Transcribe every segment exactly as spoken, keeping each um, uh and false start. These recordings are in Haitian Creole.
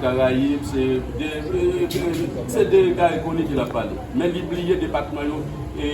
Karayib, se de, se de Garry Conille ki l ap pale. Men li bliye depatman yo, e,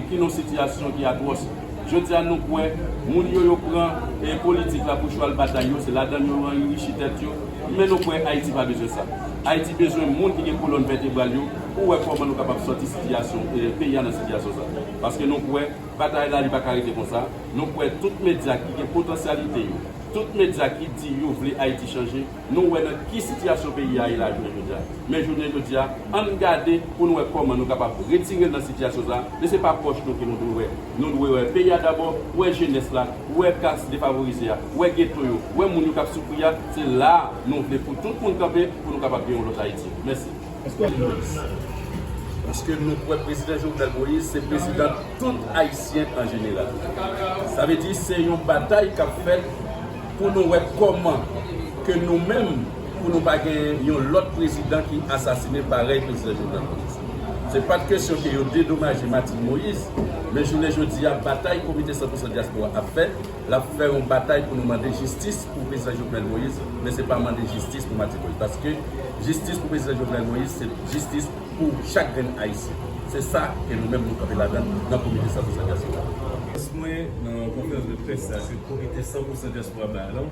ki nan sitiyasyon ki atwòs. Jodi a, nou kwè, moun yo, yo pran, e, politik la pou chwal batay yo, se ladan yo anrichi tèt yo. Men nou kwè Ayiti pa bezwen sa. Ayiti bezwen moun ki gen kolòn vètebral yo pou wè kòman nou kapab sòti sitiyasyon, e, peyi a nan sitiyasyon sa. Paske nou kwè batay la, li pa ka rete konsa. Nou kwè tout medya ki gen potansyalite yo, tout medya ki di yo vle Ayiti chanje, nou wè nan ki sitiyasyon peyi a ye la jounen jodi a. Men jounen jodi a, ann gade pou nou wè kòman nou kapab retire l nan sitiyasyon sa a. Men se pa pòch nou ke nou dwe wè. Nou dwe wè peyi a dabò, wè jenès la, wè klas defavorize a, wè geto yo, wè moun yo k ap soufri a. Se la a nou vle pou tout moun kanpe pou nou kapab gen yon lòt Ayiti. Mèsi. Paske nou kwè prezidan Jovenel Moïse se prezidan tout Ayisyen an jeneral. Sa vle di se yon batay k ap fèt pou nou wè kòman ke nou menm, pou nou pa gen yon lòt prezidan ki asasinen parèy prezidan Jovenel Moïse. Se pa t kesyon ke yo dedomaje Martine Moïse, men jounen jodi a, batay Komite san pou san Dyaspora ap fè, l ap fè yon batay pou nou mande jistis pou prezidan Jovenel Moïse, men se pa mande jistis pou Martine Moïse. Paske jistis pou prezidan Jovenel Moïse, se jistis pou chak grenn Ayisyen. Se sa ke nou menm nou kanpe ladan l nan Komite san pou san Dyaspora. Sans mwen nan konferans de près sa ke Komite san pou san Dyaspora ba la,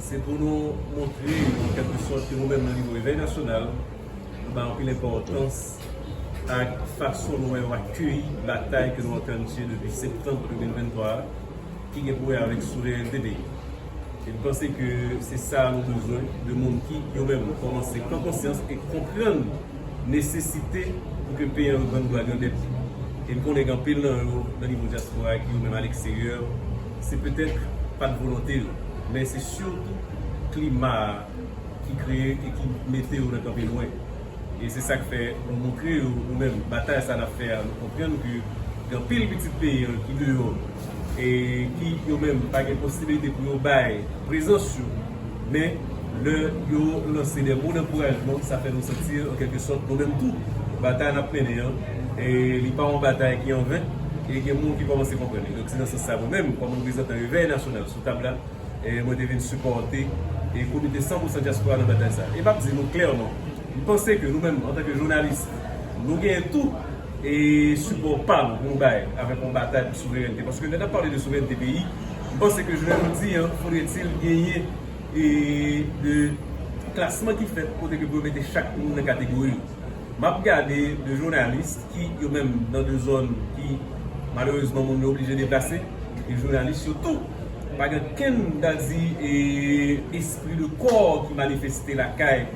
se pou nou montre, an kèlke sòt, ke nou menm nan nivo Revèy Nasyonal, nou bay anpil enpòtans ak fason nou wè yo akeyi batay ke nou antann tire depi septanm de mil venntwa a, ki gen pou wè avèk souverènte peyi. E m panse ke se sa nou bezwen, de moun ki, yo menm, kòmanse pran konsyans e konprann nesesite pou ke peyi an reprann dwa grandèt li. E m konnen gen anpil nan yo, nan nivo dyaspora, ki yo menm aleksteryè, se petèt pa t volonte yo, men se sitou klima a ki kreye e ki mete yo nan kanpe lwen. E se sa k fè nou montre yo, nou menm, batay sa n ap fè a, nou konprann ke gen anpil pitit peyi an ki deyò, e ki yo menm pa gen posiblite pou yo bay prezans yo, men lè yo lanse de mo dankourajman, sa fè nou santi, an kèlke sòt, nou menm tou, batay n ap mennen an, e li pa yon batay ki an ven, e gen moun ki kòmanse konprann li. Donk, se nan sans sa, mwen menm, kòm reprezantan Revèy Nasyonal sou tab la, e mwen te vin sipòte, e Komite san pou san Dyaspora nan batay sa. E m ap di nou klèman, m panse ke nou menm, antanke jounalis, nou genyen tou, e sipò pa nou pou nou bay avèk yon batay pou souverènte. Paske lè n ap pale de souverènte peyi, m panse ke jounen jodi a, fodretil genyen, e, de klasman ki fèt kote ke pou yo mete chak moun nan kategori yo. M ap gade de jounalis ki, yo menm, nan de zòn ki, malerezman, moun yo oblije deplase, e jounalis yo tou. Pa gen kenn, ta di, e, espri de kò ki manifeste lakay,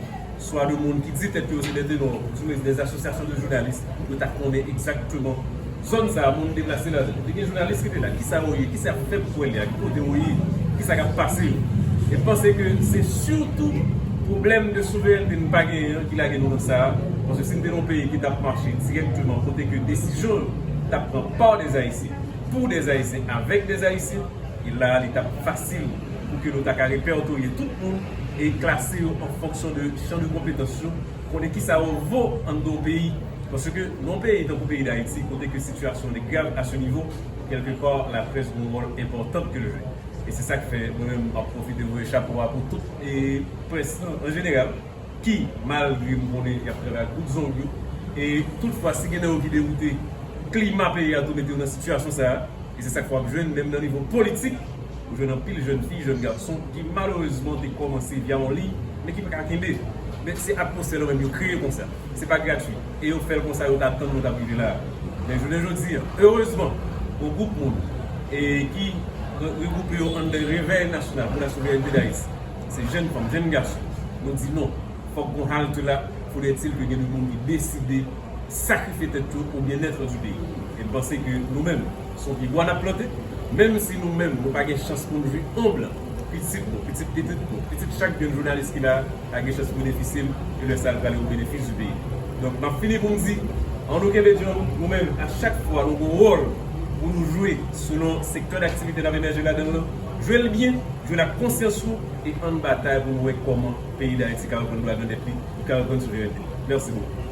swa de moun ki di tèt yo se de tenò, di mwens de asosyasyon de jounalis, yo ta konnen egzakteman zòn sa a, moun deplase ladan. Te gen jounalis ki te la, kisa yo ye, kisa y ap fè pou kwè li a, ki kote yo ye, kisa k ap pase yo. E m panse ke se sitou pwoblèm de souverènte n pa genyen an ki lage nou nan sa a, paske si n te nan yon peyi ki t ap mache dirèkteman, kote ke desizyon yo t ap pran pa dèzayisyen, pou dèzayisyen, avèk dèzayisyen, e la a, li t ap fasil pou ke nou ta ka repètorye tout moun e klase yo an fonksyon de chan de konpetans yo, konnen kisa yo vo anndan yon peyi. Paske nan yon peyi tankou peyi Dayiti, kote ke sitiyasyon li grav à ce niveau, quelque part, laprès gen yon wòl enpòtan ke l jwe. E se sa k fè mwen menm m ap pwofite voye chapo a pou tout e près lan an jeneral, ki, malgre m konnen y ap travay ak bout zong yo, e toutfwa, si gen nan yo ki dewoute, klima peyi a tou mete yo nan sitiyasyon sa a, e se sa k fè w ap jwenn, menm nan nivo politik, ou jwenn anpil jèn fi, jèn gason, ki malerezman te kòmanse via yon liy, men ki pa ka kenbe. Men se atmosfè lan menm yo kreye konsa. Se pa gratui. E yo fè l konsa, yo t atann nou t ap rive la a. Men jounen jodi a, erezman, yon gwoup moun, e ki re-, regwoupe yo anndan Revèy Nasyonal pou la Souverènte d'Haïti, se jèn fanm, jèn gason, nou di non, fòk gon halte la, fodretil ke gen de moun ki deside sakrifye tèt yo au bien-être du pays. E m panse ke nou menm, se yon pyebwa n ap plante, menm si nou menm, nou pa gen chans pou n jwi onb lan, pitit nou, pitit pitit nou, pitit chak grenn jounalis ki la, a gen chans pou benefisye l, e lè sa a, l prale au bénéfice du pays. Donk, m ap fini pou m di, ann nou kenbe djanm, nou menm, a chak fwa nou gen yon wòl pou nou jwe selon sektè daktivite n ap emèje ladan l lan, jwe l byen, jwe l ak konsyans ou, e ann batay pou nou wè kòman peyi Dayiti ka reprann dwa grandèt li, pou ka reprann souverènte li. Mèsi bokou.